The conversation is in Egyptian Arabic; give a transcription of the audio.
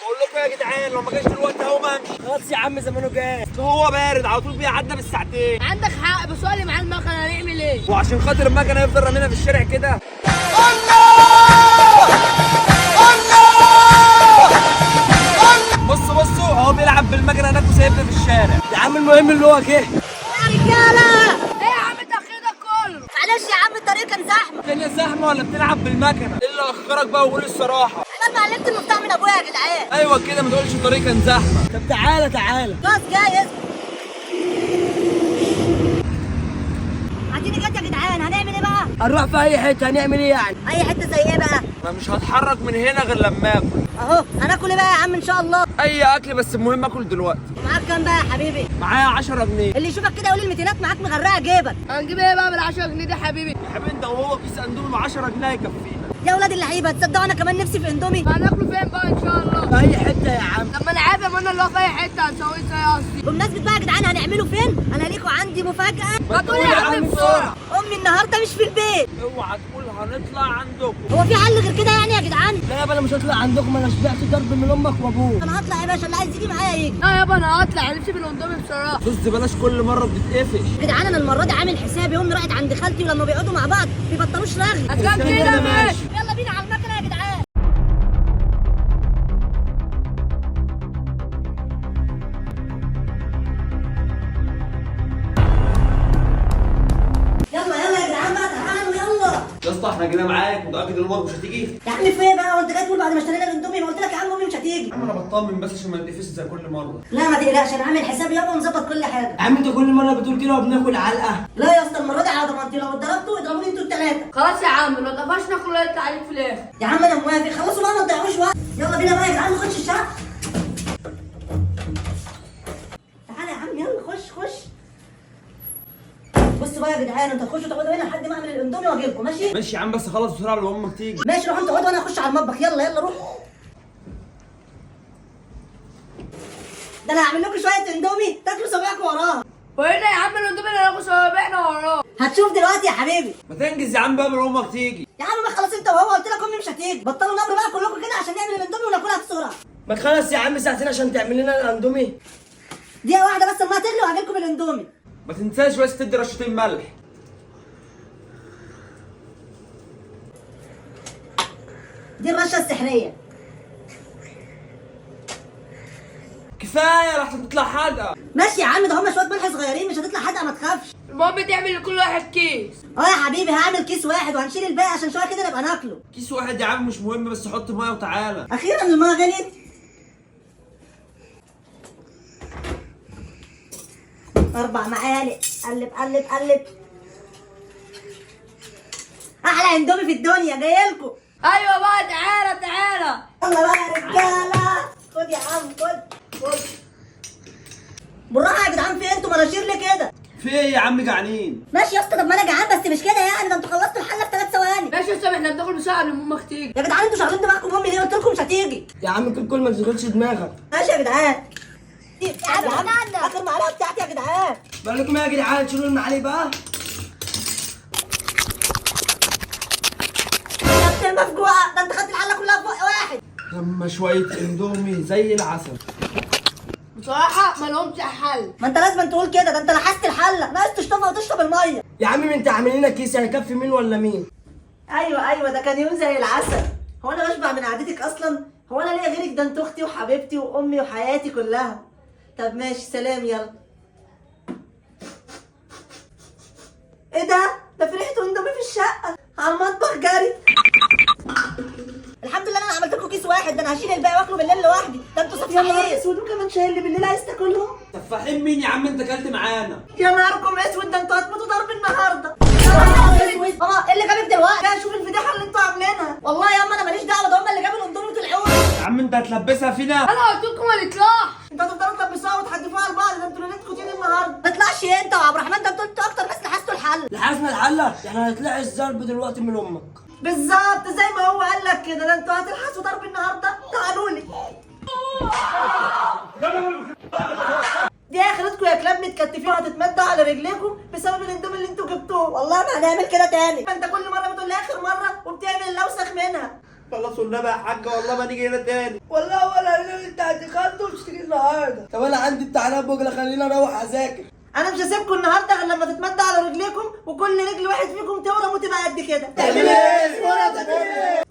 بقول لكم يا جدعان لو ما جاش دلوقتي هقوم امشي. خلاص يا عم زمانه جاي. هو بارد على طول بيعدى بالساعتين. عندك حق، بس هو اللي معاه المكنه هنعمل ايه؟ وعشان خاطر المكنه يفضل رامينا في الشارع كده. بصوا بصوا اهو بيلعب بالمكنه هناك وسايبنا في الشارع. يا عم المهم اللي هو جه. يا رجاله ايه يا عم التاخير ده كله؟ معلش يا عم الطريق كان زحمة. الدنيا زحمة ولا بتلعب بالمكنه؟ ايه اللي اخرك بقى وقول الصراحة. انا ما علمت المفتاح من ابويا يا جدعان. ايوه كده، ما تقولش الطريق كان زحمة. طب تعالى تعالى. خلاص جاي اصبر. عديني جت يا جدعان، هنعمل ايه بقى؟ هنروح في اي حتة، هنعمل ايه يعني؟ اي حتة زي ايه بقى؟ انا مش هتحرك من هنا غير لما اكل. اهو هناكل ايه بقى يا عم ان شاء الله؟ اي اكل بس المهم اكل دلوقتي. معاك كام بقى يا حبيبي؟ معايا 10 جنيه. اللي يشوفك كده يقول الميتينات معاك مغرقة جيبك. هنجيب ايه بقى بال 10 جنيه دي يا حبيبي؟ يا حبيبي انت وهو كيس اندومي ب 10 جنيه يكفينا. يا ولاد اللعيبة، تصدقوا انا كمان نفسي في اندومي. هناكله فين بقى ان شاء الله؟ في اي حتة يا عم. طب ما انا عارف يا منى اللي هو في اي حتة هنسويه ازاي قصدي. بمناسبة بقى يا جدعان هنعمله فين؟ انا ليكوا عندي مفاجاة. ما تقول يا عم بسرعة. امي النهارده مش في البيت. اوعى تقول هنطلع عندكم. هو في حل غير كده يعني يا جدعان؟ لا يابا انا مش هطلع عندكم، انا شبعت ضرب من امك وابوك. انا هطلع يا باشا، اللي عايز يجي معايا يجي. لا يابا انا هطلع، نفسي في الاندومي بصراحة. بص بلاش كل مرة بتتقفش. يا جدعان انا المرة دي عامل حسابي، امي راحت عند خالتي ولما بيقعدوا مع بعض بيبطلوش رغي. هتكلم كده ماشي. يلا بينا على المكنه يا جدعان. يلا يلا يا جدعان بقى تعالوا يلا. يا اسطى احنا جينا معاك، متاكد ان امك مش هتيجي؟ يا عم في ايه بقى وانت جاي تقول بعد ما اشترينا الاندومي؟ ما قلت لك يا عم امي مش هتيجي. يا عم انا بطمن بس عشان ما نتقفش زي كل مرة. لا ما تقلقش انا عامل حسابي يابا ومظبط كل حاجة. يا عم انت كل مرة بتقول كده وبناكل علقه. لا يا اسطى المرة دي على ضمانتي، لو اتضربتوا اضربوني انتوا الثلاثة. خلاص يا عم لو اتقفشنا كله يطلع عليك في الاخر. يا عم انا موافق، خلصوا بقى ما تضيعوش وقت. يلا بينا بقى يا جدعان نخش الشقة. تعالى يا عم يلا خش خش. بصوا بقى يا جدعان انتوا تخشوا تقعدوا هنا لحد ما اعمل الاندومي واجي لكم، ماشي؟ ماشي يا عم بس خلص بسرعة قبل ما امك تيجي. ماشي روحوا انتوا اقعدوا وانا اخش على المطبخ. يلا يلا روحوا. ده انا هعمل لكم شوية اندومي تاكلوا صابعكم وراها. وهنا يا عم الاندومي اللي هناكل صوابعنا وراه. هتشوف دلوقتي يا حبيبي. ما تنجز يا عم بقى قبل ما امك تيجي. يا عم ما خلاص انت وهو، قلت لك امي مش هتيجي. بطلوا نمر بقى كلكم كده عشان نعمل الاندومي وناكلها بسرعة. ما تخلص يا عم ساعتين عشان تعمل لنا الاندومي. دقيقة واحدة بس المية تغلي وهجي لكم الاندومي. ما تنساش بس تدي رشتين ملح. دي الرشه السحريه. كفاية راح تطلع حادقه. ماشي يا عم ده هم شوية ملح صغيرين مش هتطلع حادقه ما تخافش. المهم تعمل لكل واحد كيس. اه يا حبيبي هعمل كيس واحد وهنشيل الباقي عشان شوية كده نبقى ناكله. كيس واحد يا عم مش مهم، بس حط مية وتعالى. اخيرا المية غليت. 4 معالق. قلب قلب قلب. احلى اندومي في الدنيا جايلكوا. ايوه بقى تعالى تعالى. يلا بقى يا رجاله. خد يا عم خد خد. بالراحة يا جدعان، في إيه انتوا مناشير ليه كده؟ في ايه يا عم جعانين؟ ماشي يا اسطى، طب ما انا جعان بس مش كده يعني، ده انتوا خلصتوا الحلة في 3 ثواني. ماشي يا اسطى احنا بناكل بسرعة قبل ما امك تيجي. يا جدعان انتوا شغالين دماغكم امي ليه؟ قلت لكم مش هتيجي. يا عم كل كل ما تشغلش دماغك. ماشي يا جدعان. يا عم اخر معلقه بتاعتي يا جدعان. بقول لكم ايه يا جدعان، شيلوا المعالق بقى. يا ابن المفجوعه، ده انت خدت الحلة كلها في بق واحد. لما شوية اندومي زي العسل. بصراحة ما لهمش حل. ما انت لازم تقول كده، ده انت لحست الحلة، ناقص تشطفها وتشرب المية. يا عم ما انت عامل لنا كيس هيكفي مين ولا مين؟ ايوه ايوه ده كان يوم زي العسل. هو انا بشبع من قعدتك اصلا؟ هو انا ليا غيرك؟ ده انت اختي وحبيبتي وامي وحياتي كلها. طب ماشي سلام يلا. ايه ده؟ ده في ريحه اندومي في الشقة. على المطبخ جري. الحمد لله انا عملت لكم كيس واحد، ده انا هشيل الباقي واكله بالليل لوحدي. ده انتوا سفاحين. يا نهار اسود، وكمان شايل اللي بالليل عايز تاكلهم؟ سفاحين مين يا عم؟ انت اكلت معانا. يا نهاركم اسود، ده انتوا هتموتوا ضرب النهارده. يا نهار اسود. ماما ايه اللي جابك دلوقتي؟ لا شوف الفضيحة اللي انتوا عاملينها. والله يا اما انا ماليش دعوه، ده هم اللي جابوا الاندومي وطلعوا. يا عم انت هتلبسها فينا. انا قلت لكم ما نطلعش. انتوا هتفضلوا تلبسوها وتحدفوها لبعض، ده انتوا ليلتكم تيجي النهارده. ما تطلعش انت وعبد الرحمن، ده انتوا اكتر ناس لحستوا الحل. لحسنا الحلة، احنا هنطلع الضرب دلوقتي من امك. بالظبط زي ما هو قال لك كده، ده انتوا هتلحسوا ضرب النهارده. تعالوا لي. دي اخرتكم يا كلاب متكتفين وهتتمدوا على رجليكم بسبب الاندومي اللي انتوا جبتوه. والله ما هنعمل كده تاني. ما انت كل مرة بتقول لي اخر مرة وبتعمل الاوسخ منها. خلصوا النبي يا حاجة، والله ما نيجي هنا تاني. والله ولا اللي انت هتخلصه مش تيجي النهارده. طب انا عندي امتحانات بكره، خلينا اروح اذاكر. انا مش هسيبكم النهارده غير لما تتمدوا على رجليكم، وكل رجل واحد فيكم تورم وتبقى قد كده. تعمل ايه؟